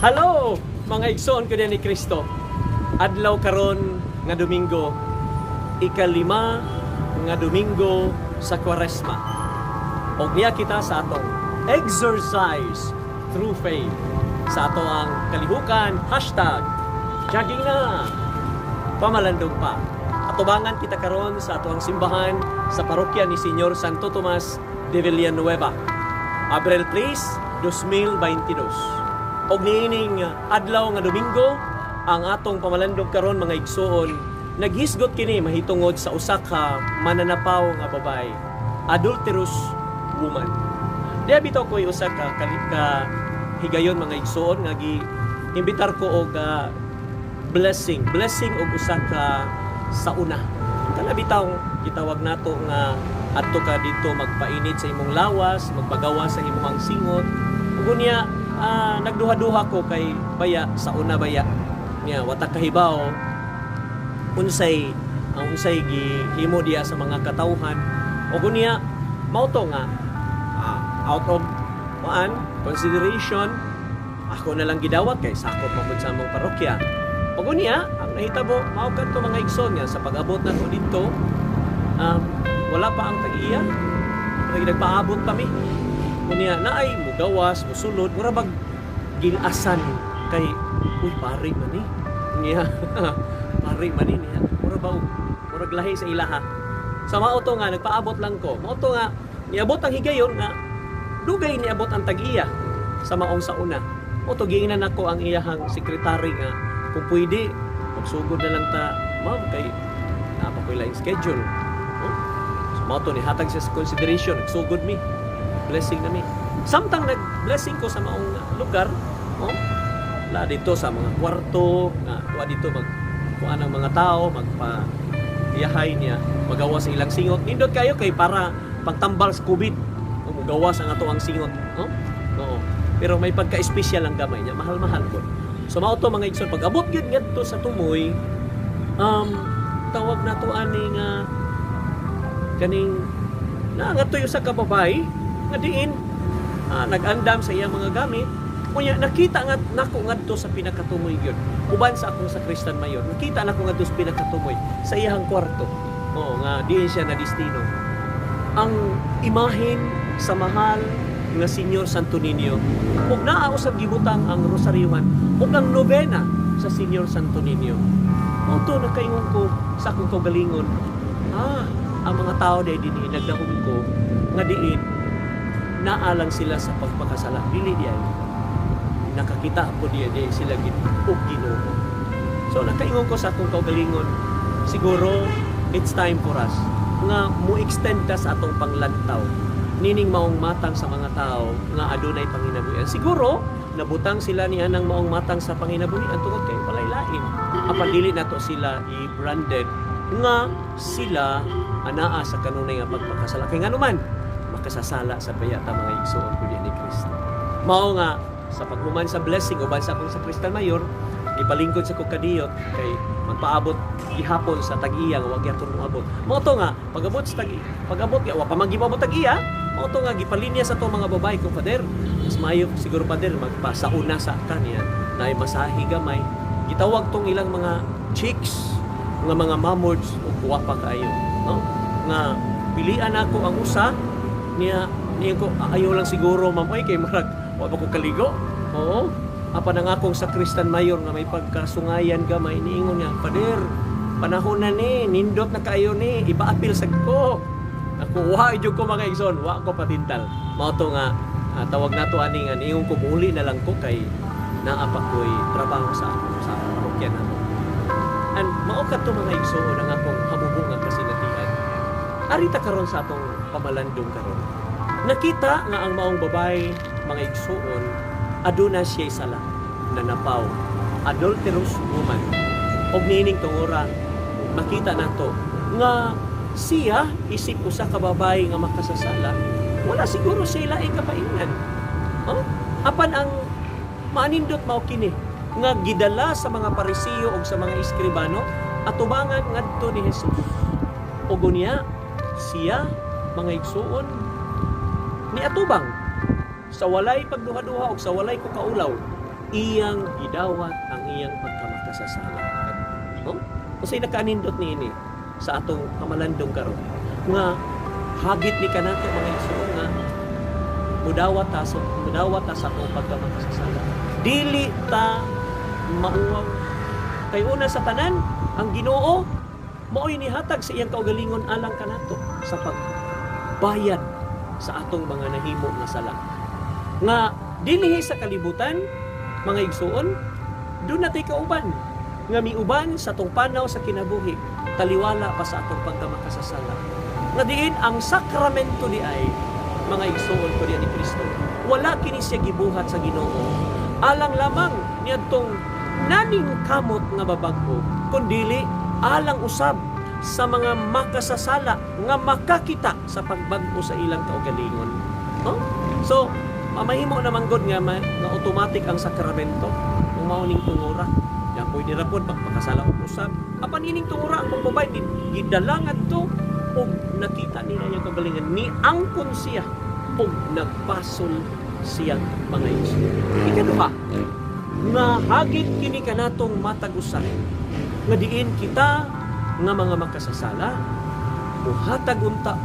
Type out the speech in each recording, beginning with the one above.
Hello, mga igsoon ko ni Kristo. Adlaw karon nga Domingo, 5 nga Domingo sa Kwaresma. Og niya kita sa atong exercise through faith. Sa ato ang kalihukan, #jogging na, pamalandong pa. Atubangan kita karon sa ato ang simbahan sa parokya ni Señor Santo Tomas de Villanueva. Abril 3, 2022. Og niining adlaw nga Domingo, ang atong pamalandong karon, mga igsoon, naghisgot kini mahitungod sa usa ka mananapaw nga babae, adulterous woman. Diya bitaw ko'y usa ka ka higayon, mga igsoon, nga gi imbitar ko og blessing, blessing og usa ka sauna. Kana bitaw gitawag nato nga adto ka dito magpainit sa imong lawas, magpagawa sa imong singot. Ug unya nagduha-duha ko kay baya sauna baya niya, wa ta kahibaw unsay ang unsay gihimo diya sa mga katawhan. Ug unya mao to nga out of kuan consideration, ako na lang gidawat kay sakop man gud sa among parokya. Ug unya ang nahitabo mao kadto, mga igsoon, nga sa pag-abot nako didto, wala pa ang tag-iya. Nagpaabot pa mi. Unya naay mugawas, musulod, mura bag gilasan kay, "Uy, pare man ni." Niya, pare man ni niya. Mura ba og murag lahi sa ilaha. Sa mao to nga nagpaabot lang ko. Mao to nga niabot ang higayon nga dugay niabot ang tag-iya sa maong sauna. Mao to giingnan nako ang iyahang sekretary nga kung pwede magsugod na lang ta, ma'am, kay naa pa ko'y laing schedule. Oh? So mao to nihatag siya sa consideration, nagsugod mi. Blessing na mi. Samtang nag-blessing ko sa maong lugar, oh, la dito sa mga kwarto, nga wa dito mag kuan ang mga tao, magpa iyahay niya, magawa sa ilang singot. Nindot kayo kay para pagtambal sa COVID, o mugawas ang ato ang singot, no? Oo. Pero may pagka-espesyal ang gamay niya, mahal-mahal ko. So mao to, mga igsoon, pag abot gyud ngadto sa tumoy, tawag nato ani nga kaning naa ngadto usa ka babae nga diin nag-andam sa iyang mga gamit. Unya nakita nga nako ngadto sa pinakatumoy gyud uban sa akong sakristan mayor, nakita nako ngadto sa pinakatumoy sa iyang kwarto. Oo, nga diin siya na destino ang imahen sa mahal nga Señor Santo Niño ug naa usab gibutang ang rosaryuhan ug ang novena sa Señor Santo Niño. Mao to nakaingon ko sa akong kaugalingon, ang mga tao dahil dinhi nagdahom ko nga diin naa lang sila sa pagpakasala, dili di ay nakakita po diya di sila gid og Ginoo. So nakaingon ko sa akong kaugalingon, siguro it's time for us nga mo extend ta sa atong panglantaw nining maong matang sa mga tao nga adunay panginabuhian. Siguro nabutang sila ni anang maong matang sa panginabuhian tungod kay walay lain. Apan dili nato sila i-branded nga sila anaa sa kanunay nga pagpakasala. Kay nganuman makasasala sa baya ta, mga igsoon ko ni Kristo. Mao nga sa paghuman sa blessing uban sa akong sakristan mayor, gipalingkod sa ko kadiyot kay magpaabot gihapon sa tag-iya nga wa gyapon moabot. Mao to nga pag-abot sa tag pag-abot wa pa man gipabot tag-iya, mao to nga gipalinya sa to mga babae ko, "Father, mas maayo siguro, Father, magpasauna sa kaniya naay masahi gamay." Gitawag tong ilang mga chicks nga mga mamords ug guwapa kaayo, no? Nga pilian ako ang usa niya niya ko, "Ayaw lang siguro, ma'am, ay kay murag wa pa ko kaligo." Oo. Apan ang akong sakristan mayor nga may pagkasungayan gamay, niingon niya, "Father, panahon na ni, nindot na kaayo ni, ipaapil sa ko." Ako, wa jud ko, mga igsoon, wa ko patintal. Mao to nga tawag nato ani nga niingon ko muli na lang ko kay naa pa ko'y trabaho sa ako sa parokya namo. And mao kadto, mga igsoon, ang akong hamubo nga kasinatian. Ari ta karon sa atong pamalandong karon. Nakita nga ang maong babae, mga igsoon, aduna siya sala, nanapaw, adulterous woman. Og niining tungura, makita nato nga siya isip usa ka babae nga makasasala, wala siguro siya laing kapaingnan. Oh? Apan ang maanindot mao kini nga gidala sa mga Parisiyo og sa mga eskribano atubangan ngadto ni Jesus. Ug unya siya, mga igsuon, niatubang sa walay pagduha-duha og sa walay ko kaulaw. Iyang gidawat ang iyang pagkamakasasala. No? Unsay nakaanindot niini sa atong pamalandong karon nga hagit ni kanato, mga igsoon, nga mudawat ta sa atong pagkamakasasala? Dili ta mauwaw kay una sa tanan, ang Ginoo mao'y nihatag sa iyang kaugalingon alang kanato sa pagbayad sa atong mga nahimo nga sala. Nga dinhi sa kalibutan, mga igsoon, duna tay kauban nga miuban sa atong panaw sa kinabuhi taliwala pa sa atong pagkamakasasala. Nga diin ang sakramento di ay, mga igsoon ko diha ni Kristo, wala kini siya gibuhat sa Ginoo alang lamang niadtong naning kamot nga babag-o, kundili alang usab sa mga makasasala nga makakita sa pagbag-o sa ilang kaugalingon, no? So mamahimo naman gud nga automatic ang sakramento kung mao ning tungura. Ya, pwede ra pod magpakasala og usab. Apan ining tungura, ang pagbabae gidala ngadto og nakita nila iyang kaugalingon, ni angkon siya og nagpasol siya, mga igsoon. Ikaduha, nga hagit kini kanatong matag usa nga diin kita nga mga makasasala muhatag unta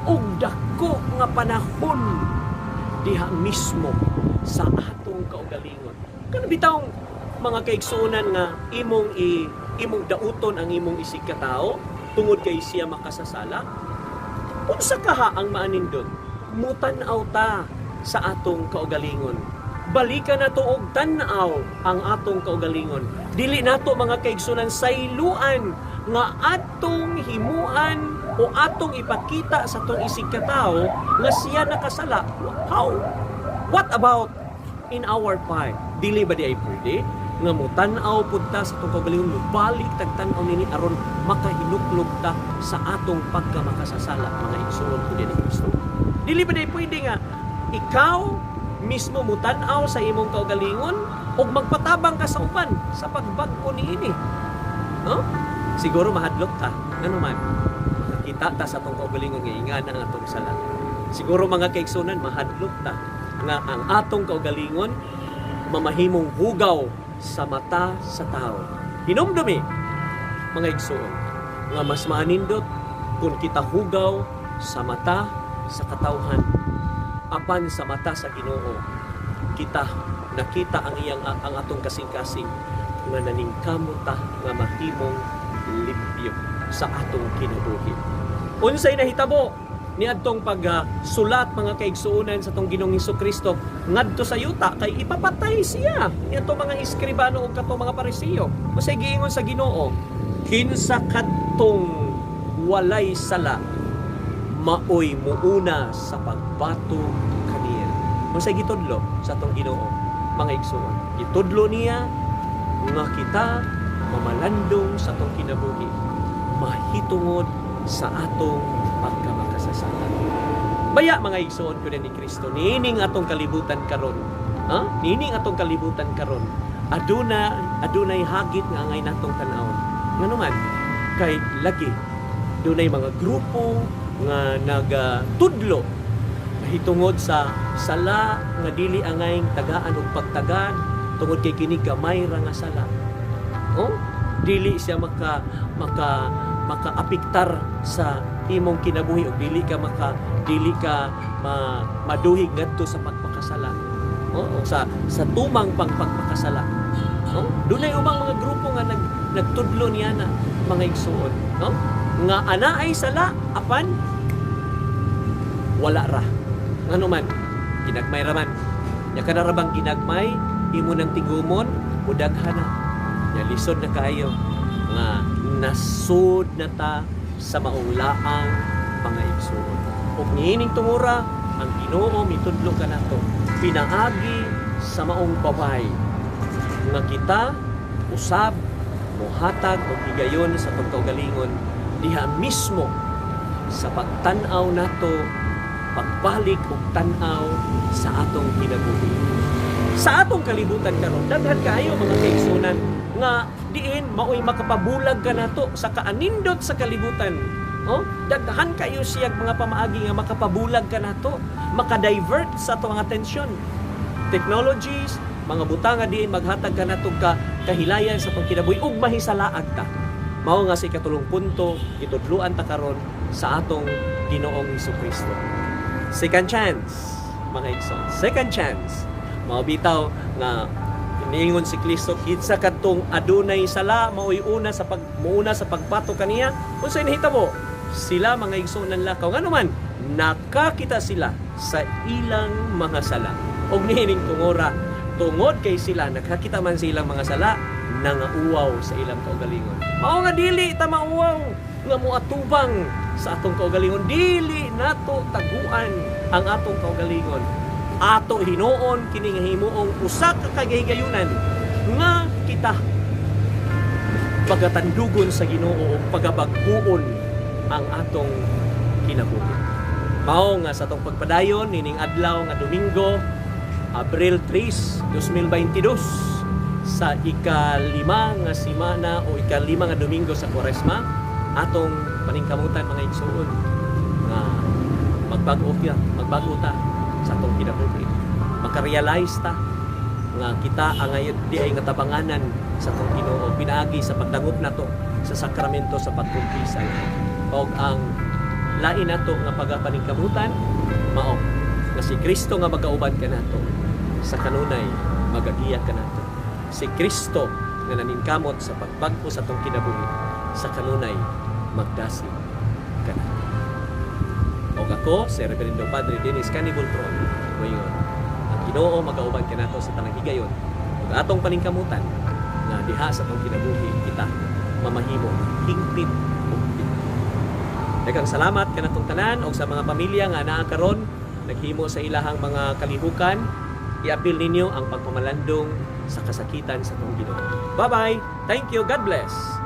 og dako nga panahon diha mismo sa atong kaugalingon. Kana bitawng mga kaigsuonan nga imong dauton ang imong isig katao tungod kay siya makasasala. Unsa kaha ang maanindot? Mutan-aw ta sa atong kaugalingon. Balikan nato og tan-aw ang atong kaugalingon. Dili nato, mga kaigsunan, sayluan nga atong himuan o atong ipakita sa atong isig katao nga siya nakasala. How? What about in our part? Dili ba di ay pwede nga mutan-aw pud ta sa atong kaugalingon, mubalik tag tan-aw nini aron makahinuklob ta sa atong pagkamakasasala, mga igsuon ko ni Kristo? Dili ba di ay pwede nga ikaw mismo mutan-aw sa imong kaugalingon ug magpatabang ka sa uban sa pagbag-o niini? No? Siguro mahadlok ta. Ano man? Makakita ta sa atong kaugalingon nga ingana ang atong sala. Siguro, mga kaigsunan, mahadlok ta nga ang atong kaugalingon mamahimong hugaw sa mata sa tao. Hinumdumi, mga igsoon, nga mas maanindot kung kita hugaw sa mata sa katawhan, apan sa mata sa Ginoo kita nakita ang iyang ang atong kasing-kasing nga naningkamot ta nga mahimong limpyo sa atong kinabuhi. Unsay nahitabo niadtong pagsulat, mga kaigsuonan, sa atong Ginoong Kristo ngadto sa yuta kay ipapatay siya niadtong mga eskribano ug katong mga Parisiyo? Unsay giingon sa Ginoo? "Kinsa kadtong walay sala, maoy muuna sa pagbato kaniya." Unsay gitudlo sa atong Ginoo, mga igsuon? Gitudlo niya nga kita mamalandong sa atong kinabuhi mahitungod sa atong pagkamakasasala. Baya, mga igsuon ko ni Kristo, niining atong kalibutan karon. Ha? Niining atong kalibutan karon. Adunay hagit nga angay natong tan-awon. Ngano man, kay lagi dunay mga grupo nga nagatudlo hitungod sa sala nga dili angay tagaan og pagtagad tungod kay kini gamay ra nga sala. Oh, dili siya maka maka makaapektar sa imong kinabuhi o dili ka maduhig ngadto sa pagpakasala. Oh, o sa tumang pagpakasala. No? Dunay ubang mga grupo nga nagtudlo niya na, mga igsuon, no? Nga ana ay sala apan wala ra. Ngano man, ginagmay ra man. Nya kana ra bang ginagmay imo nang tigumon o daghan na. Nya lisod na kaayo nga nasud na ta sa maong laang, mga igsuon. Ug niining tungura, ang Ginoo mitudlo kanato pinaagi sa maong babay nga kita usab mohatag og higayon sa atong kaugalingon diha mismo sa pagtan-aw nato, pagbalik og tan-aw sa atong kinabuhi. Sa atong kalibutan karon, daghan kaayo, mga kaigsunan, nga diin maoy makapabulag kanato sa kaanindot sa kalibutan. Oh, daghan kayo siyag mga pamaagi nga makapabulag kanato, maka-divert sa atong atensyon. Technologies, Mga butang nga diin maghatag kanato ka kahilayan sa atong kinabuhi ug mahisalaag ta. Mao nga sa ikatulong punto, gitudluan ta karon sa atong Ginoong Kristo. Second chance, mga igsoon. Second chance. Mao bitaw nga niingon si Kristo, "Kinsa kadtong adunay sala, maoy una sa pag muuna sa pagbato kaniya." Unsay nahitabo? Sila, mga igsoon, nanlakaw. Ngano man nakakita sila sa ilang mga sala. Og niining tungora, tungod kay sila nakakita man sa ilang mga sala, nangauwaw sa ilang kaugalingon. Mao nga dili ta mauwaw nga moatubang sa atong kaugalingon. Dili nato taguan ang atong kaugalingon. Ato hinuon kini nga himuong usa ka kagahigayunan nga kita pagatandugon sa Ginoo ug pagabag-uon ang atong kinabuhi. Mao nga sa atong pagpadayon nining adlaw nga Domingo, Abril 3, 2022, sa ikalima nga simana o ikalima nga Domingo sa Kwaresma, atong paningkamutan, mga igsuon, nga magbag-o ta, magbag-o ta sa atong kinabuhi. Makarealize ta nga kita ang di ay nga tabanganan sa atong Ginoo pinaagi sa pagdangop nato sa sakramento sa pagkumpisal. Og ang lain nato nga pagapaningkamutan mao nga si Kristo nga magauban kanato sa kanunay magagiya kanato. Si Kristo nga naningkamot sa pagbag-o sa atong kinabuhi sa kanunay magdasig kanato. Og ako, si Reverendo Padre Dennis Canibultron, moingon, ang Ginoo magauban kanato sa tanang higayon ug atong paningkamutan nga diha sa atong kinabuhi kita mamahimo hingpit ug pinto. Daghang salamat kanatong tanan og sa mga pamilya nga naa karon naghimo sa ilahang mga kalihukan, iapil ninyo ang pagpamalandong sa kasakitan sa atong Ginoo. Bye-bye. Thank you. God bless.